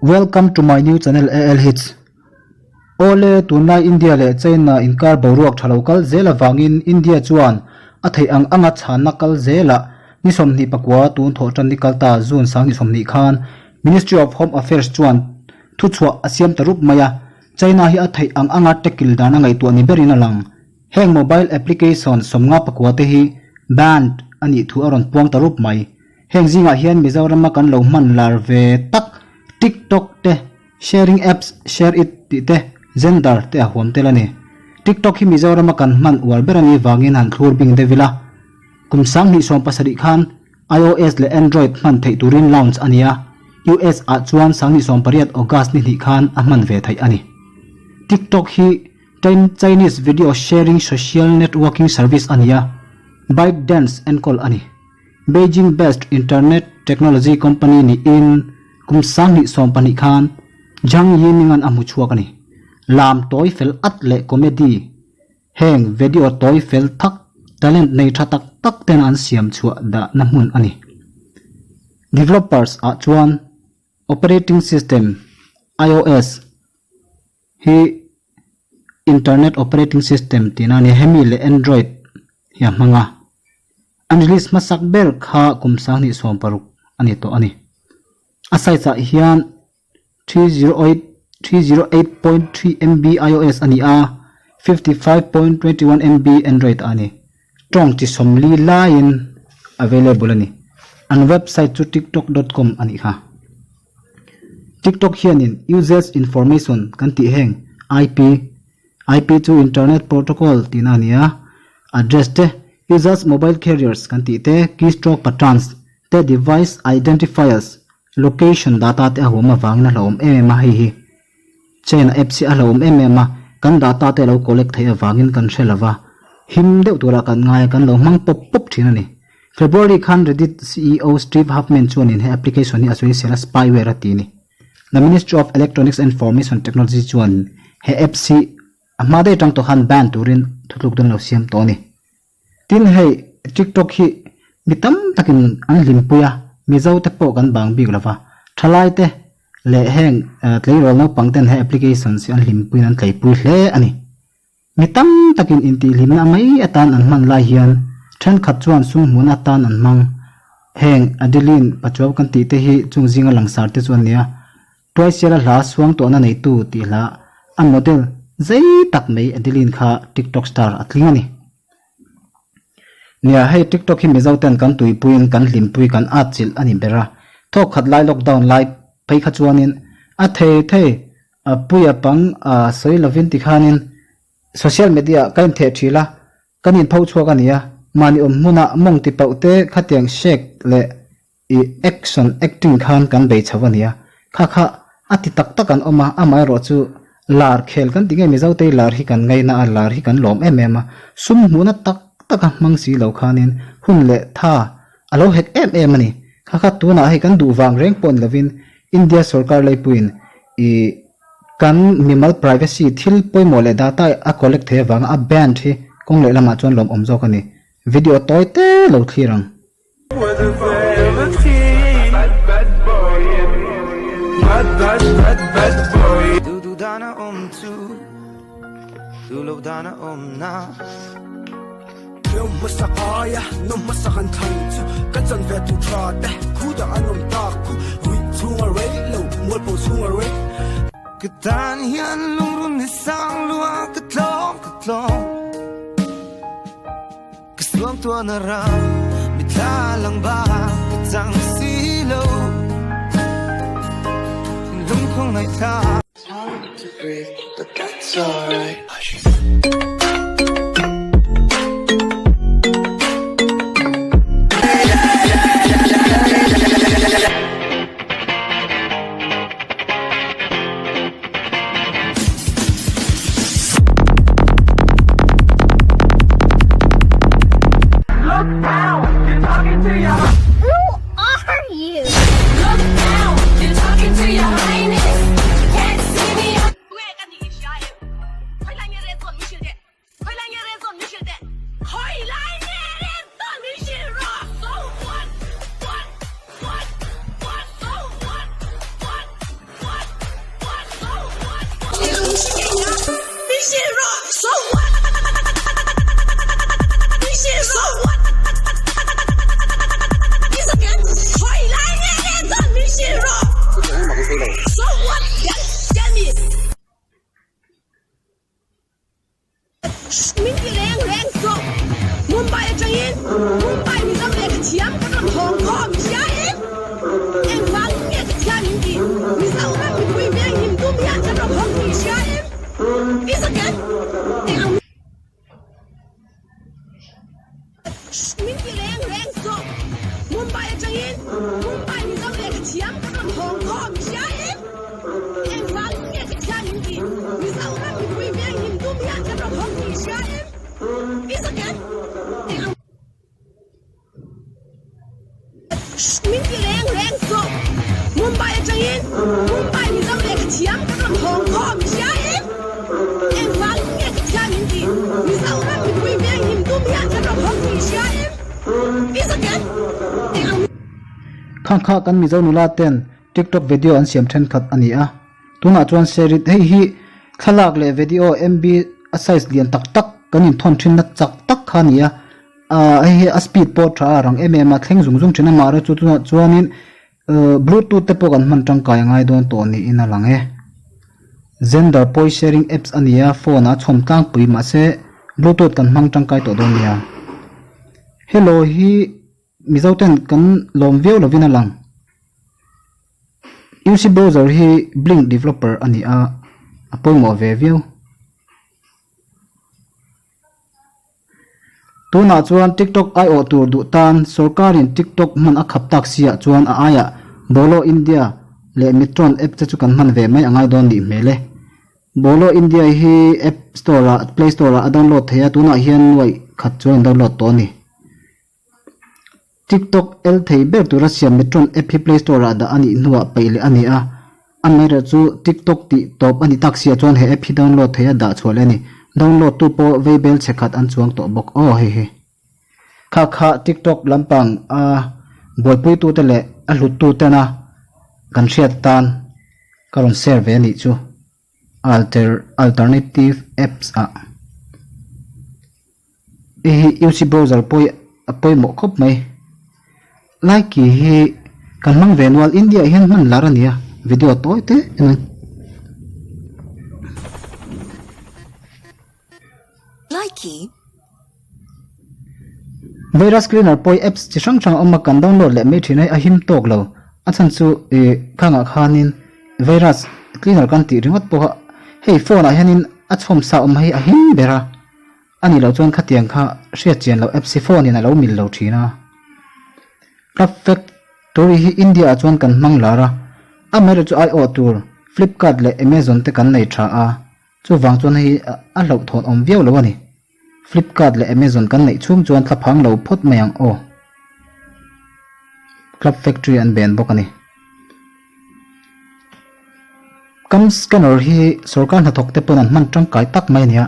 Welcome to my new channel AL Hits. Awle tunlai India leh China inkar boruak tha lo kal zel avangin India chuan a theih ang anga chhanna kal zelah ni 24 tun thawh tan ni kal ta June 20 khan Ministry of Home Affairs chuan thuchhuah a siam ta rup mai a, China hi a theih ang anga tackle dan a ngaihtuah ni berin a lang. Heng mobile application 54 te hi banned a nih thu a rawn puang ta rup mai. Heng zingah hian Mizorama kan lo hman lar ve tak TikTok te, sharing apps Share It tih te, Xender te a huam tel a ni. TikTok hi Mizorama kan hman uar ber a nih vangin han thlur bing deuh ila. Kum 2017 khan iOS leh Android hman theih turin launch a ni a, US ah chuan 2018 August ni hnih khan a hman ve theih a ni. TikTok hi Chinese video sharing social networking service a ni a, ByteDance enkawl a ni. Beijing based internet technology company niin kum 2012 khan Zhang Yiming-a'n a hmu chhuak a ni. Lam tawi fel at leh comedy heng video tawi fel thak talent nei tha tak tak ten an siam chhuah dahna hmun a ni. Developers ah chuan operating system iOS hi internet operating system tihna a ni a, hemi leh Android hi a hmang a. An release hmasak ber kha kum 2016 a ni tawh a ni. A size ah hian 308 308.3 MB iOS a ni a, 55.21 MB Android a ni. Tawng chi sawmli laiin available a ni. An website chu tiktok.com a nih kha. TikTok hianin users information kan tih heng IP, IP chu internet protocol tihna a ni a, address te, users mobile carriers kan tih te, keystroke patterns te, device identifiers, location data te a huam avangin a hlauhawm em em a hei hi. China apps hi a hlauhawm em em a, kan data te a lo collect theih avangin kan hre lova, him deuh turah kan ngai a, kan lo hmang pawp pawp thin a ni. February khan Reddit CEO Steve Huffman chuanin he application hi a sawisel a, spyware a ti a ni. The Ministry of Electronics and Information Technology chuan he apps hi a hma daih atang tawh khan ban turin thutluk dawn lo siam tawh a ni. Tin hei TikTok hi mi tam takin an hlimpui a, Mizo te pawh kan bang bik lova, thalai te leh heng tleirawl naupang ten he applications hi an hlimpuiin an tleipui hle a ni. Mi tam takin intihhlimna mai atan an hman lai hian thenkhat chuan sum hmun atan an hmang. Heng Adeline Pachuau kan tih te hi chung zinga langsar te chu an ni a. Tuaisiala hla suang tawhna neitu tih hla a model zei tak mai Adeline kha TikTok star a tling a ni. Nia, hei TikTok hi Mizo ten kan tuipuiin kan hlimpui kan atchilh a ni ber a. Thawk khat lai lockdown lai phei kha chuanin a thei thei a puia pang a sawi lovin tikhanin social media ah ka intheh thil a, kan inpho chhuak a ni a, mahni awm hmunah mawng ti pauh te khatiang shake leh i action acting khan kan bei chho a ni a, kha kha a ti tak tak an awm a, amaherawh chu lar khel kan ti nge Mizo te lar hi kan ngaina a, lar hi kan lawm em em a, sum hmuhna tak tak a hmang si lo khanin hun leh tha a lo hek em em a ni, kha kha tunah hei kan duh vang reng pawh ni lovin India sorkar leipuiin i kan mimal privacy thil pawimawh leh data a collect thei avanga a banned hi kawng leh lamah chuan lawmawm zawk a ni. Video tawi te lo thlir ang. It's hard to breathe, but that's alright. Who are you? Look down, you're talking to your highness. Can't see me. thawng khawm hria em? Engvang nge ka thiam in tih? Mizoram mipui veng him tum hian kan rawn hawng tih hria em? I zak em? Eng ang Min ti reng reng suh. Mumbai atangin Mumbai Mizo lehkha thiam kan rawn hawng khawm hria em? Engvang nge ka thiam in tih? Mizoram mipui veng him tum hian kan rawn hawng tih hria em? I zak em? Eng ang. Khang kha kan Mizo nula ten TikTok video an siam thenkhat a ni a. Tunah chuan Serit hei hi thlalak leh video MB a size lian tak tak kan inthawn thinna chak tak kha a ni a. Ahh hei hi a speed pawh tha a rang em em a thleng zung zung thin a mahre chu tunah chuanin ehh bluetooth te pawh kan hman tangkai a ngai dawn tawh niin a lang e. Xender pawi sharing apps a ni a phone ah a chhawm tlangpui mahse bluetooth kan hmang tangkai tawh dawn nia. Hello hi Mizo ten kan lawm viau lovin a lang. UC browser hi Blink developer a ni a a pawimawh ve viau. Tunah chuan TikTok aiawh tur duh tan sorkarin TikTok hman a khap tak siah chuan a aiah Bolo India leh Mitron app te chu kan hman ve mai a ngai dawn nih hmel e. Bolo India hi App Store ah Play Store ah a download thei a, tunah hian nuaih khat chuan an download tawh a ni. TikTok el thei ber tura siam Metron app hi Play Store ah dah a nih hnuah peih leh a ni a, amaherawh chu TikTok tih tawp a ni tak sia chuan he app hi download thei a dah chhuah leh a ni. Download tu pawh vei bel chhe khat an chuang tawh bawk aw hei hi. Kha kha TikTok lampang a buaipui tute leh a hlut tuten a kan hriat tan ka rawn share ve a nih chu alter alternative apps ah. Hei hi UC browser pawh hi a pawimawh khawp mai Likee hi kan hmang ve nual India ah hian hman lar a ni a video tawi te en a. Likee. Virus cleaner pawh hi apps chi hrang hrang a awm a kan download leh mai thin a a him tawk lo a chhan chu ih khangah khanin virus cleaner kan tih ringawt pawh kha hei phone ah hianin a chhawm sa awm hi a him ber a. A nih loh chuan khatiang kha hriat chian loh apps hi phone in a lo mil lo thin a. Club Factory hi India ah chuan kan hmang lar a, amaherawh chu aiawh tur Flipkart leh Amazon te kan nei tha a, chuvang chuan hei a hlauhthawn awm viau lo a ni. Flipkart leh Amazon kan neih chhung chuan thlaphang lo phawt mai ang aw. Club Factory an ben bawk a ni. Cam scanner hi sorkar hnathawk te pawn an hman tangkai tak mai a ni a.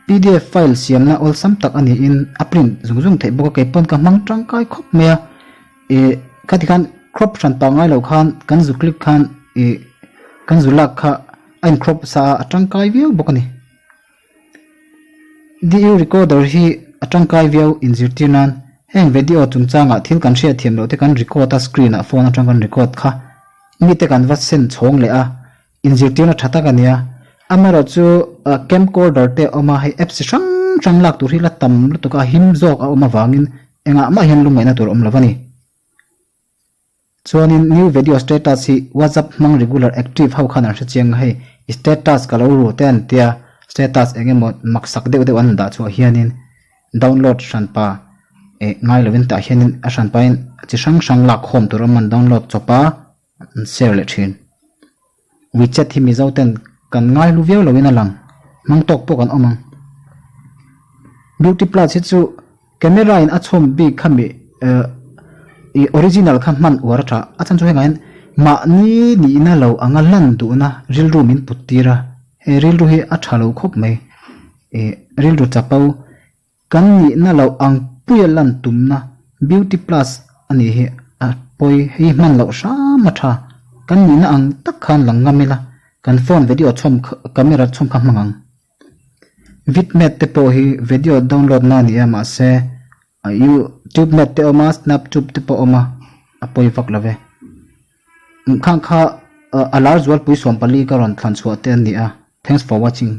Pdf file siamna awlsam tak a niin a print zung zung theih bawk a, kei pawn ka hmang tangkai khawp mai a. Ih khati khan crop hran pah ngai loh khan kan zu click khan ih kan zu lak kha a in crop sa a, a tangkai viau bawk a ni. DU recorder hi a tangkai viau inzirtir nan heng video chungchangah thil kan hriat thiam loh te kan record a screen ah phone atang kan record kha mite kan va sen chhawng leh a inzirtirna tha tak a nia amaherawh chu camcorder te a awm a hei apps chi hrang hrang lak tur hi la tam lutuk a him zawk a awm avangin engah mah hian lungngaihna tur a awm lo a ni. Chuanin new video status hi WhatsApp hmang regular active ho khan an hre chiang a hei status ka lo ru te an tia status eng emaw maksak deuh deuh an dah chhuah hianin download hranpa eh ngai lovin tah hianin a hranpain chi hrang hrang lak khawm tur awm an download chawp a an share leh thin. WeChat hi Mizo ten kan ngai hlu viau loin a lang, hmang tawk pawh kan awm ang. Beauty plus hi chu camera in a chhawm bik kha mi eh ih original kha hman uar a tha, a chhan chu hengah hian mahni nihna lo anga lan duhna rilru min put tir a, he rilru hi a tha lo khawp mai ih rilru chapo. Kan nihna loh ang puia lan tumna Beauty Plus a nih hi a pawi hei hman loh hram a tha. Kan nihna ang tak khan lang ngam ila kan phone video chhawm kha camera chhawm kha hmang ang. Vidmate te pawh hi video download na a ni a mahse a you tubemate te awm a snaptube te pawh a awm a a pawi vak lo ve. Khang kha a lar zualpui 14 ka rawn thlan chhuah te an ni a. Thanks for watching.